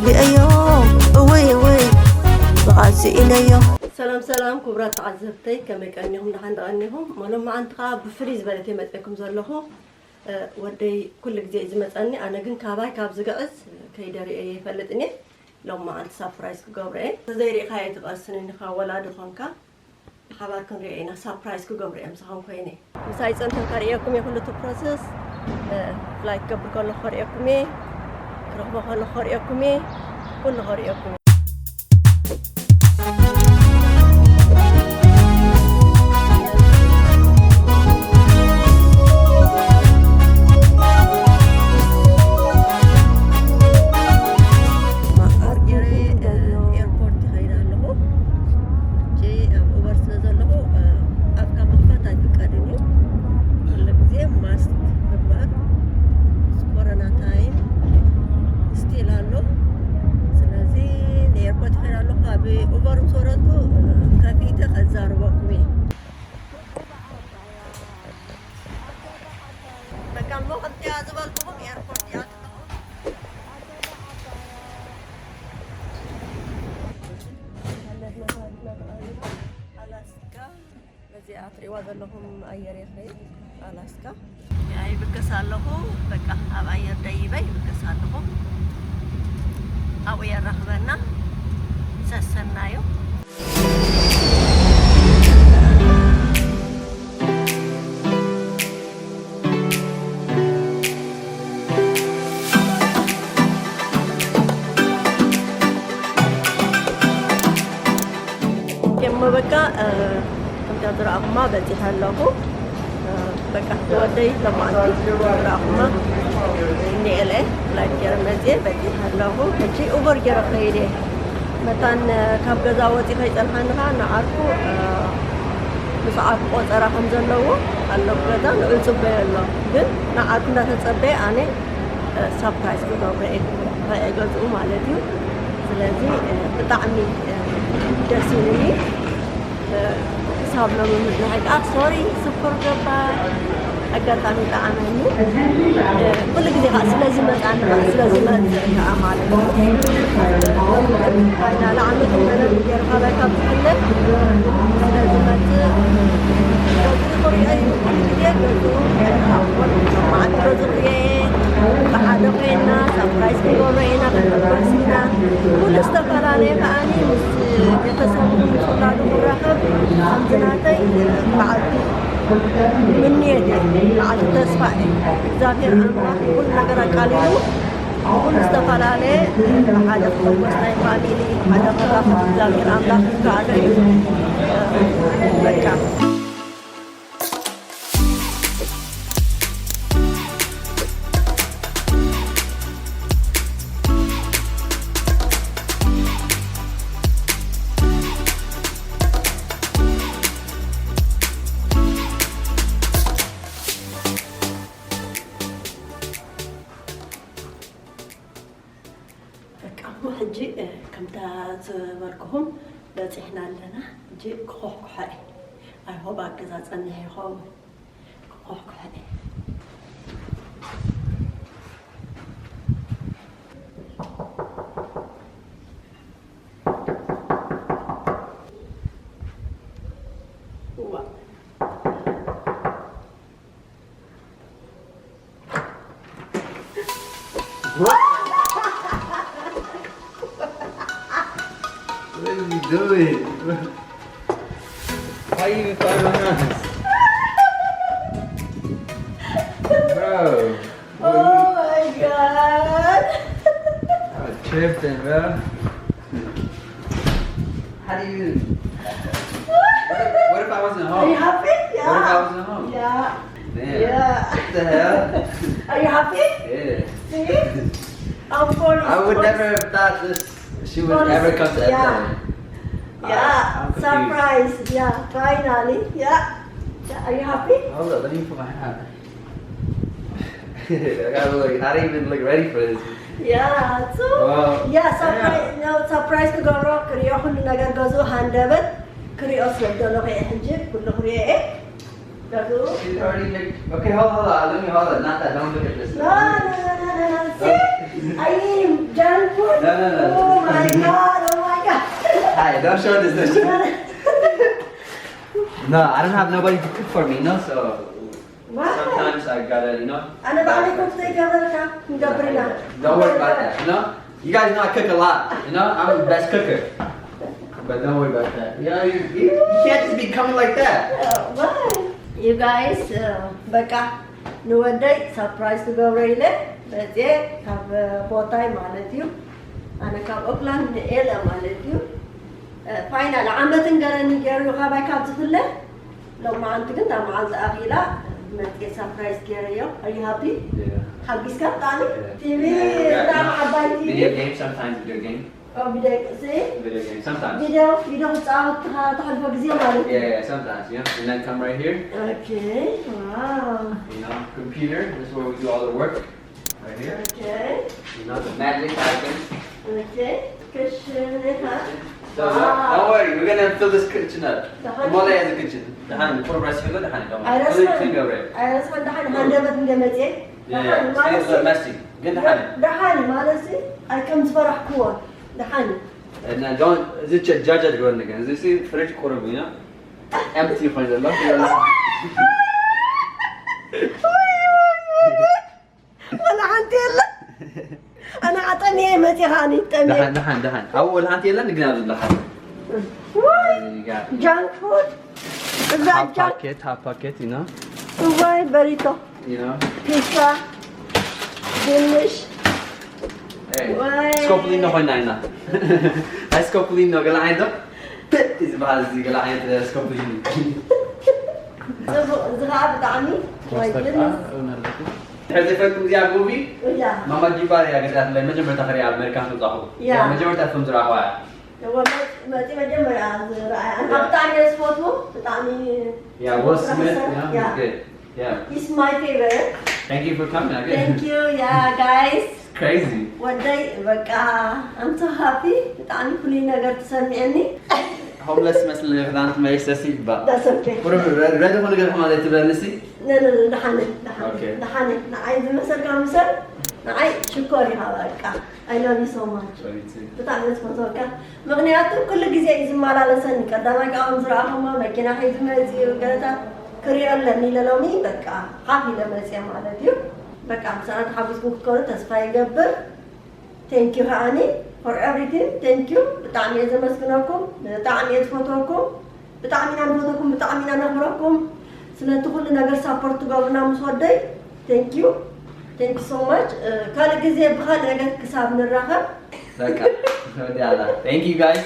ልእዮ እወይ እወይ ብቓልሲ ኢለዮ። ሰላም ሰላም ክቡራት ተዓዘብተይ፣ ከመይ ቀኒኹም? ደሓን ደቐኒኹም? ሞሎም መዓንቲ ከዓ ብፍልይ ዝበለት እየ መፅእኩም ዘለኹ። እ፣ ወደይ ኩሉ ግዜ እዩ ዝመፀኒ፣ ኣነ ግን ካባይ ካብ ዝግዕዝ ከይደሪኤ ይፈልጥን እየ። ሎም መዓንቲ ሳፕራይዝ ክገብሮ እየ። ተዘይሪእካ እየ ትቐስንኒ፣ ካብ ወላዲ ኾንካ ብሓባር ክንሪኦ ኢና። ሳፕራይዝ ክገብሩ እዮም ምሳኹም ኮይነ። ምሳይ ጸንተን ከርእየኩም እየ ኩሉ እቲ ፕሮሰስ። እ፣ ፍላይ ክገብር ከለኹ ከርእየኩም እየ። ክረኽቦ ከለኹ ከርእየኩም እየ። ኩሉ ከርእየኩም እየ። ማእከል ጌረ፣ እ፣ ኤርፖርት ይኸይድ ኣለኹ። ሕጂ ኣብ ኡበር ስለ ዘለኹ፣ እ፣ ኣፍካ ምኽፋት ኣይፍቀድን እዩ። ኩሉ ግዜ ማስክ ምግባር፣ ምስ ኮሮና ታይም ስቲል ኣሎ። ስለዚ ንኤርፖርት ይኸይድ ኣለኹ። ኣብ ኡበር ምስ ወረድኩ፣ እ፣ ከፊተ ከዛርበኩም እየ። በቃ እሞ ከምቲኣ ዝበልኩኹም ኤርፖርት እያ ዘለኹ። ኣላስካ በዚኣ ትሪእዋ ዘለኹም ኣየር እየ ኸይድ ኣላስካ። ያ ይብገስ ኣለኹ። በቃ ኣብ ኣየር ደይበ ይብገስ ኣለኹ። ኣብኡ የራኽበና። ሰሰናዩ። እሞ በቃ፣ እ፣ ከምታ ዝረኣኹማ በፂሐ ኣለኹ። እ፣ በቃ ወደይ ለማዓንቲ ዝረኣኹማ እኒኤለ ላይፍ ገይረ መፅየ በፂሐ ኣለኹ። ሕጂ ኡበር ገይረ ከይደ መታን፣ እ፣ ካብ ገዛ ወፂ ከይፀንሓኒ ከዓ ንዓርኩ፣ እ፣ ምስ ዓርኩ ቆፀራ ከም ዘለዎ ኣሎ ገዛ ንዑ ፅበየ ኣሎ። ግን ንዓርኩ እንዳተፀበየ ኣነ፣ እ፣ ሳፕራይዝ ክገብሮ እየ፣ ከይገዝኡ ማለት እዩ። ስለዚ፣ እ፣ ብጣዕሚ፣ እ፣ ደስ ኢሉኒ። እ፣ ክሳብ ሎሚ ምጽናሐይ ከኣ ሶሪ ስኩር ገባር ኣጋጣሚ ጠዓመኒ። እ፣ ኩሉ ግዜ ከኣ ስለ ዝመጽኣኒ ከኣ ስለ ዝመጽእ ከኣ ማለት እዩ። ፋይናል ዓመት መደብ ገይርካ ባይ ካብ ዝፍለ ስለ ዝመጽእ ገዝኡ ክሪኦ እዩ። ኩሉ ግዜ ገዝኡ መዓልቲ ገዝኡ ክሪኦ እየ። ብሓደ ኮይና ሳፕራይዝ ክንገብሮ ኢና፣ ክንሕጎስ ኢና። ኩሉ ዝተፈላለየ ከኣኒ ምስ ቤተሰቡ ምስ ውላዱ ክራኸብ ከምዚ ናተይ በዓልቲ ምንየት እየ፣ በዓልቲ ተስፋ እየ። እግዚኣብሔር ኣምላኽ ንኩሉ ነገር ኣቃሊሉ ኩሉ ዝተፈላለየ ብሓደ ክሕጎስ ናይ ፋሚሊ ብሓደ ክራኸብ እግዚኣብሔር ኣምላኽ ይከኣሎ እዩ። በቃ። በቃ እሞ ሕጂ፣ እ፣ ከምታ ዝበልኩኹም በፂሕና ኣለና። ሕጂ ክኾሕኩሖ እየ። ኣይ ሆፕ ኣብ ገዛ ጸኒሐ ይኸውን። ክኾሕኩሖ እየ። እዋ። What? What is he doing? Why you even find my house? Bro. Oh my God. I'm tripping, bro. How do you? What if, what if I wasn't home? Are you happy? Yeah. What if I wasn't home? Yeah. Damn. Yeah. What the hell? Are you happy? Yeah. See? Our phone is I would close. Never have thought this. She would ever come to yeah. Edna. Yeah. I, I'm confused. Surprise. Yeah. Finally. Yeah. Yeah. Are you happy? Hold up. Let me put my hat. I gotta look. I didn't even look ready for this. Yeah. So. Wow. Yeah. Surprise. Yeah. No surprise. ክገብሮ ክሪኦ ኩሉ ነገር ገዝኡ ሃንደበት ክሪኦ ስለ ዝደለኹ እየ ሕጂ ኩሉ ክሪኦ እየ። She's already make, okay, hold, hold on. Let me hold on. Not that. Don't look at this. No, no, no, no, no, no. See? I am done for. No, no, no. Oh my god, oh my god. Hi, don't show this. Don't show. No, I don't have nobody to cook for me, no. So Why? sometimes I gotta, you know. ኣነ ባዕለይ ኮክ ዘይገበርካ ንገብርና Don't worry about that, you know. You guys know I cook a lot, you know. I'm the best cooker. But don't worry about that. You know, you, you, you can't just be coming like that. You guys በቃ ንወደይ ሳፕራይዝ ክገብሮ ኢለ መፅየ ካብ ቦታይ ማለት እዩ። ኣነ ካብ ኦክላንድ ንኤለ ማለት እዩ። ፋይናል ዓመትን ገረኒ ገይሩ ካባይ ካብ ዝፍለ ሎማዓንቲ ግን እታ መዓልቲ ኣኺላ መፅየ ሳፕራይዝ ገይረዮ። Are you happy? ሓጊስካ ብጣዕሚ ቲቪ ብጣዕሚ ዓባይ ቲቪ Video game sometimes. Video game. ቪዲዮ ሲ Video game sometimes. ቪዲዮ ቪዲዮ ክፃወት ተሕልፎ ግዜ ማለት እዩ። Yeah, yeah, sometimes, yeah. And then come right here. Okay, wow. You know, computer. This is where we do all the work. Right here. Okay. You know, the magic icon. Okay. ክሽን እታ So, don't worry, we're gonna fill this kitchen up. The honey. Molly has a kitchen. The honey, put a rice sugar, the honey, don't worry. I Fill it, understand. fill it up. ኣይረስሓን ደሓን ሃንደበት እንደ መፅየ Yeah, yeah. See, it's messy. Get the honey. ደሓን ማለት ሲ ኣይ ከም ዝፈራሕክዎ ደሓን And then don't, is it judge at one again? Is this fridge quarter, you know? Empty, find the luck. ወላ ሓንቲ የለ ኣነ ኣጠሚየ መፅኻ ኒ ጠሚየ ደሓን ደሓን ደሓን ኣብኡ ወላ ሓንቲ የለን ግን ኣብዚ ኣለካ ወይ ጃንክ ፉድ እዛ half ጃንክ packet, half packet, you know. እዋይ በሪቶ You know. ፒዛ ድንሽ Hey. Why? Scopolino ኮይና ኢና። ኣይ ስኮፕሊኖ ገለ ዓይነት ዶ? እዚ በሃል እዚ ገለ ዓይነት ስኮፕሊኖ። ፅቡቅ እዚ ከዓ ብጣዕሚ ወይ ግን ሕዚ ፈትኩም እዚኣ ሙቪ እያ ማማ ዲባር እያ ገዛትለይ መጀመርታ ክሪኣ ኣብ ኣሜሪካ ምስ መጻኹ ያ። መጀመርታ ፊልም ዝረኣኹዋ እያ መፂ መጀመርያ ዝረኣያ ኣነ ብጣዕሚ እየ ዝፈትዎ ብጣዕሚ Yeah, Will Smith, Yeah. yeah, he's good. Yeah. He's my favorite. Thank you for coming. I guess. Thank you. Yeah, guys. Crazy. ወደይ በቃ I'm so happy ብጣዕሚ ፍሉይ ነገር ተሰሚዐኒ Homeless መስል ክዳን መለሰሲ ይባ That's okay. ቁርብ ረድ ሆነ ገር ማለት ትበልሲ No, no, no, ደሓነ ደሓነ Okay. ደሓነ ንዓይ ዝመሰልካ ምሰል ንዓይ ሽኮር ኢኻ በቃ I love you so much ብጣዕሚ ዝፈትወካ ምክንያቱ ኩሉ ግዜ እዩ ዝመላለሰኒ ቀዳማይ ከዓ ዝረኣኹሞ መኪና ሒዙ መፅኡ ገለታት ክሪኦ ኣለኒ ኢለ ሎሚ በቃ ሓፍ ኢለ መፅየ ማለት እዩ በቃ ምሳና ተሓጉስኩም ክትኮኑ ተስፋ ይገብር thank you ከዓኒ for everything thank you ብጣዕሚ እየ ዘመስግነኩም ብጣዕሚ እየ ዝፈትወኩም ብጣዕሚ ኢና ንፈትወኩም ብጣዕሚ ኢና ነኽብረኩም ስለቲ ኩሉ ነገር ሳፖርት ትገብሩና ምስ ወደይ thank you thank you so much ካልእ ግዜ ብካልእ ነገር ክሳብ ንራኸብ በቃ ወዲኣላ Thank you, guys.